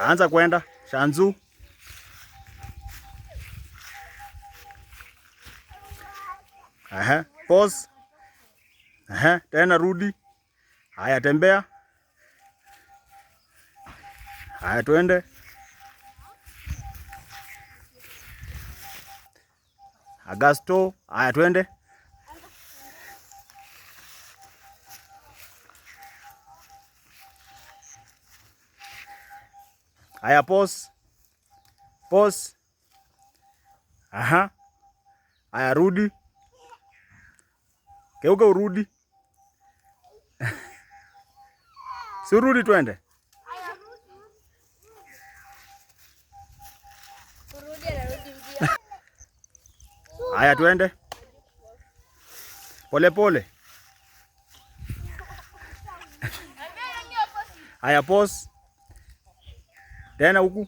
Anza kwenda. Shanzu. Aha, pause. Aha, tena rudi. Haya, tembea. Haya, twende. Augusto, haya twende. Haya, pause. Pause. Aha. Haya, rudi. Geuka urudi. Si urudi twende. Haya, twende. Pole pole. Haya, pause. Tena huku.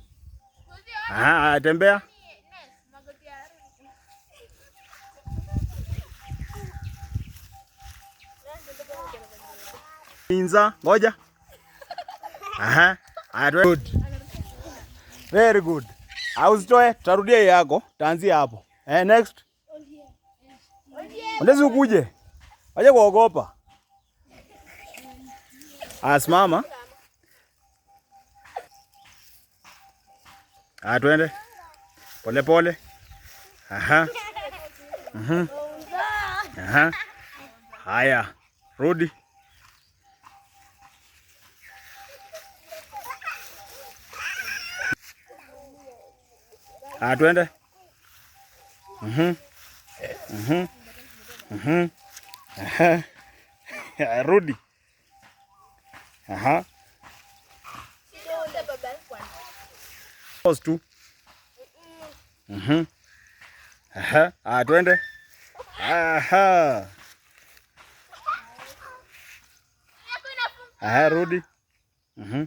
Aha, haya tembea. Inza, ngoja. Aha. Haya, good. Very good. Ausitoe, tutarudia hii yako, taanzia hapo. Eh, next. Ondezi ukuje. Waje kuogopa. Asimama. Ah, twende. Pole pole. Aha. Mhm. Aha. Haya. Rudi. Ah, twende. Mhm. Mhm. Mhm. Aha. Rudi. Aha. Pause tu. Mhm. Aha. Ah, twende. Aha. Aha, rudi. Mhm.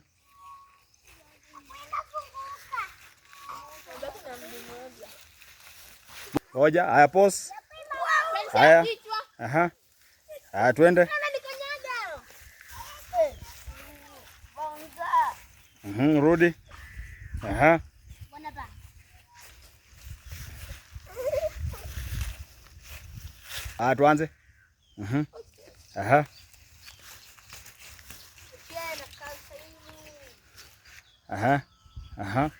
Ngoja, haya pause. Haya. Aha. Haya, twende. Mhm, rudi. Aha. Ah, tuanze. Mhm. Aha. Aha. Aha.